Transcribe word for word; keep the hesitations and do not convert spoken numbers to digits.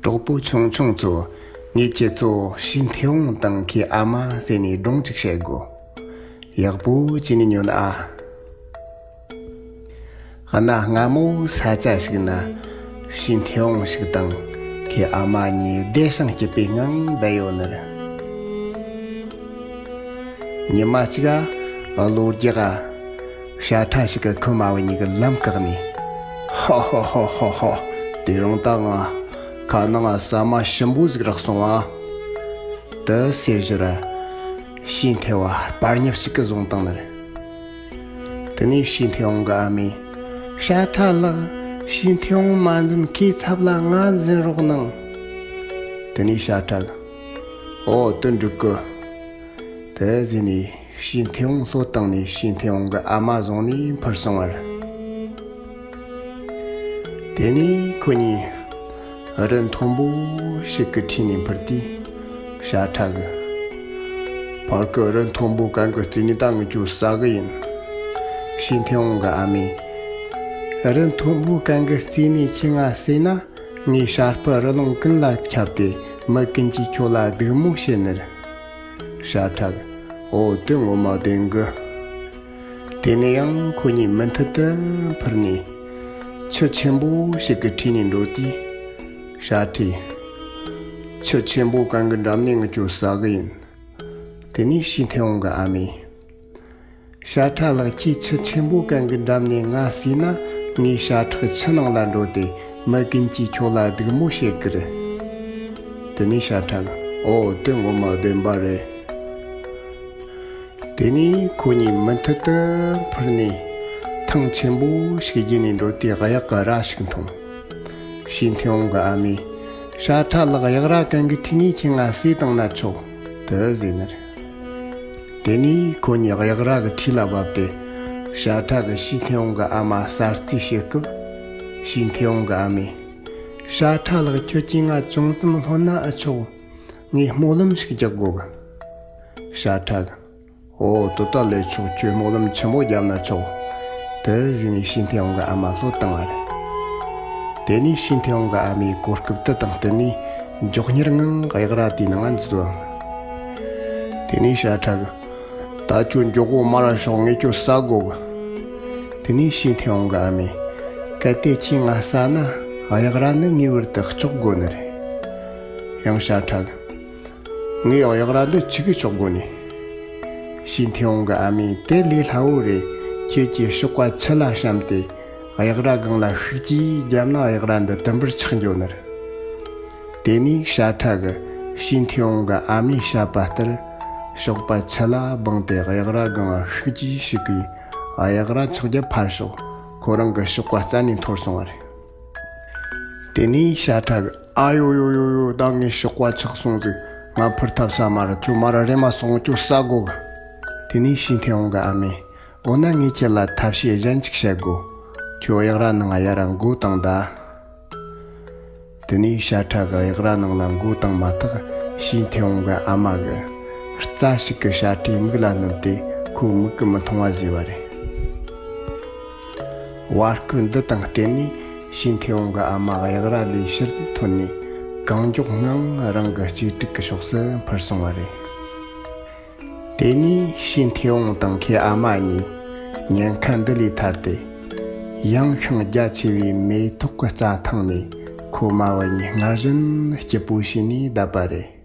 གྲོགས་པོ་ཆུང་ཆུང་ཚོ། ངས་ཁྱེད་ཚོ་ཞི་མཐེ་བོང་དང་ཁོའི་ཨ་མ་ཟེར་ནས་སྒྲུང་ཅིག་བཤད་དགོ། ཡག་པོ་བྱས་ནས་ཉོན་ཨ། གནའ་སྔ་མོ་ས་ཆ་ཞིག་ན་ཞི་མཐེ་བོང་ཞིག་དང་ཁོའི་ཨ་མ་གཉིས་བདེ་ཞིང་སྐྱིད་པའི་ངང་བསྡད་ཡོད་ནི་རེད། ཉི་མ་གཅིག་ག་ལོ་རྒྱག་ག་བྱ་ཁྲ་ཞིག་གིས་ཁོ་མ་བུ་གཉིས་ཀྱི་ལམ་བཀག་ནས། ཧོ་ཧོ་ཧོ་ཧོ་ཧོ། དེ་རིང་ད་ང་ཁ་ནང་ང་ཟ་མ་ཞིམ་པོ་ཟིག་རག་སོང་ཨ། དེ་ཟེར་ཞོར་ཞི་མཐེ་བོང་སྤར་ཉག་ཞིག་གིས་བཟུང་བཏང་ནི་རེད། དེ་ནས་ཞི་མཐེ་བོང་གི་ཨ་མས། བྱ་ཁྲ་ལགས། ཞི་མཐེ་བོང་མ་འཛིན། ཁོའི་ཚབ་ལ་ང་འཛིན་རོགས་གནང་། དེ་ནས་བྱ་ཁྲ་གིས། ཨོ་དེ་འགྲིག་གི། དེ་ཟེར་ནས་ཞི་མཐེ་བོང་བློས་བཏང་ནས་ཞི་མཐེ་བོང་གི་ཨ་མ་བཟུང་ནས་འཕུར་སོང་བ་རེད། དེ་ནས་ཁོ་གཉིས་རི་མཐོན་པོ་ཞིག་གི་འཁྲིས་ནས་འཕུར་དུས། བྱ་ཁྲ་གིས། ཕར་གི་རི་མཐོན་པོ་གན་གི་རྩེ་ནས་ད་ངས་ཁྱོད་ཟ་གི་ཡིན། ཞི་མཐེ་བོང་གི་ཨ་མས། རི་མཐོན་པོ་གན་གི་རྩེ་ནས་ཁྱོས་ང་ཟས་ན། ངས་བྱ་སྤུ་རི་ལུང་ཀུན་ལ་ཁྱབ་སྟེ་མི་ཀུན་གྱིས་ཁྱོད་ལ་སྡིགས་མོ་བྱེད་ནི་རེད། བྱ་ཁྲ་གིས། ཨོ་དེ་ངོ་མ་བདེན་གི། དེ་ནས་ཡང་ཁོ་གཉིས་མུ་མཐུད་དུ་འཕུར་ནས་ཆུ་ཆེན་པོ་ཞིག་གི་འཁྲིས་ནས་འགྲོ་དུས། བྱ་ཁྲས། ཆུ་ཆེན་པོ་གན་གི་འགྲམ་ནས་ངས་ཁྱོད་ཟ་གི་ཡིན། དེ་ནས་ཞི་མཐེ་བོང་གི་ཨ་མས། བྱ་ཁྲ་ལགས། ཁྱོས་ཆུ་ཆེན་པོ་གན་གི་འགྲམ་ནས་ང་ཟས་ན། ངས་བྱ་ཁྲག་ཆུ་ནང་ལ་འགྲོ་སྟེ་མི་ཀུན་གྱིས་ཁྱོད་ལ་སྡིགས་མོ་བྱེད་ཀི་རེད། དེ་ནས་བྱ་ཁྲ་གིས། ཨོ་དེ་ངོ་མ་བདེན་པ་རེད། དེ་ནས་ཁོ་གཉིས་མུ་མཐུད་དུ་འཕུར་ནས་ཐང་ཆེན་པོ་ཞིག་བརྒྱུད་ནས་འགྲོ་དུས་གཡག་གི་རྭ་ཞིག་མཐོང་། ཞི་མཐེ་བོང་གི་ཨ་མས། བྱ་ཁྲ་ལགས། གཡག་རྭ་གན་གི་འཁྲིས་ནས་ཁྱོས་ང་ཟས་བཏང་ན་ཆོག། དེ་ཟེར་ནི་རེད། དེ་ནས་ཁོ་གཉིས་གཡག་རྭ་གི་འཁྲིས་ལ་བབས་ཏེ། བྱ་ཁྲ་གིས་ཞི་མཐེ་བོང་གི་ཨ་མ་གསར་རྩིས་བྱེད་སྐབས། ཞི་མཐེ་བོང་གི་ཨ་མས། བྱ་ཁྲ་ལགས། ཁྱོད་ཀྱིས་ང་ཅུང་ཙམ་ལྷོད་ན་ཨེ་ཆོག། ངས་སྨོན་ལམ་ཞིག་རྒྱག་དགོ་གི། བྱ་ཁྲ་གིས། ཨོ་དེ་ད་ལས་ཆོག། ཁྱོས་སྨོན་ལམ་ཆེན་པོ་བརྒྱབ་ན་ཆོག། དེ་ཟེར་ནས་ཞི་མཐེ་བོང་གི་ཨ་མ་བློས་བཏང་བ་རེད། དེ་ནས་ཞི་མཐེ་བོང་གི་ཨ་མས་གོ་སྐབས་དེ་དང་བསྟུན་ནས་མགྱོགས་མྱུར་ངང་གཡག་རྭ་དེའི་ནང་ང་འཛུལ་བ། དེ་ནས་བྱ་ཁྲ་གིས། ད་ཁྱོད་མགྱོགས་པོ་མར་ར་ཤོག། ངས་ཁྱོད་ཟ་དགོ་གི། དེ་ནས་ཞི་མཐེ་བོང་གི་ཨ་མས། གལ་ཏེ་ཁྱོས་ང་ཟ་ན། གཡག་རྭ་ནི་ངེས་པར་དུ་གཅོག་དགོ་ནི་རེད། ཡང་བྱ་ཁྲ་གིས། ངས་གཡག་རྭ་འདི་ཆི་གི་གཅོག་དགོ་ནི། ཞི་མཐེ་བོང་གི་ཨ་མས། དེ་ལས་སླ་བོ་རེད། ཁྱོད་ཀྱིས་གཤོག་པ་ཆུ་ལ་བཤམས་ཏེ་གཡག་རྭ་སྒང་ལ་ཤུགས་ཀྱིས་བརྒྱབ་ན། གཡག་རྭ་འདི་དུམ་བུར་ཆག་འགྱོ་ནི་རེད། དེ་ནས་བྱ་ཁྲ་གིས་ཞི་མཐེ་བོང་གི་ཨ་མས་བཤད་པ་ལྟར། གཤོག་པ་ཆུ་ལ་སྦངས་ཏེ་གཡག་རྭ་སྒང་ལ་ཤུགས་ཀྱིས་ཞུགས་པས། གཡག་རྭ་ཆག་རྒྱུ་ཕར་ཞོག། ཁོ་རང་གི་གཤོག་པ་རྩ་ནས་འཐོར་སོང་བ་རེད། དེ་ནས་བྱ་ཁྲ་གིས། ཨ་ཡོ་ཡོ་ཡོ་ཡོ། ད་ངའི་གཤོག་པ་ཆག་སོང་ཟིག། ང་འཕུར་ཐབས་ས་མ་རེད། ཁྱོད་མར་ར་རེམ་མ་སོང་། ཁྱོད་ཟ་དགོ་གི། དེ་ནས་ཞི་མཐེ་བོང་གི་ཨ་མས། འོ་ན་ངས་ཁྱེད་ལ་ཐབས་ཤེས་གཞན་ཅིག་བྱེད་དགོ། ཁྱོད་གཡག་རྭ་ནང་ང་ཡར་ར་མགོ་བཏང་ད། དེ་ནས་བྱ་ཁྲ་གིས་གཡག་རྭ་ནང་ལ་མགོ་བཏང་མ་ཐག་ཞི་མཐེ་བོང་གི་ཨ་མ་གིས་རྩྭ་ཞིག་གིས་བྱ་ཁྲའི་མིག་ལ་བསྣུན་ཏེ་ཁོའི་མིག་གིས་མི་མཐོང་བ་བཟོས་པ་རེད། བར་སྐབས་འདི་དང་བསྟུན་ནས་ཞི་མཐེ་བོང་གི་ཨ་མ་གཡག་རྭ་ལས་ཕྱིར་ཐོན་ནས་གང་མགྱོགས་ངང་རང་གི་གཅེས་ཕྲུག་གི་ཕྱོགས་སུ་འཕུར་སོང་བ་རེད། དེ་ནས་ཞི་མཐེ་བོང་དང་ཁོའི་ཨ་མ་གཉིས་ཉེན་ཁ་འདི་ལས་ཐར་ཏེ། ཡངས་ཤིང་རྒྱ་ཆེ་བའི་མེ་ཏོག་གི་རྩྭ་ཐང་ནས་ཁོ་མ་བུ་གཉིས་སྔར་བཞིན་སྐྱིད་པོ་བྱས་ནས་བསྡད་པ་རེད།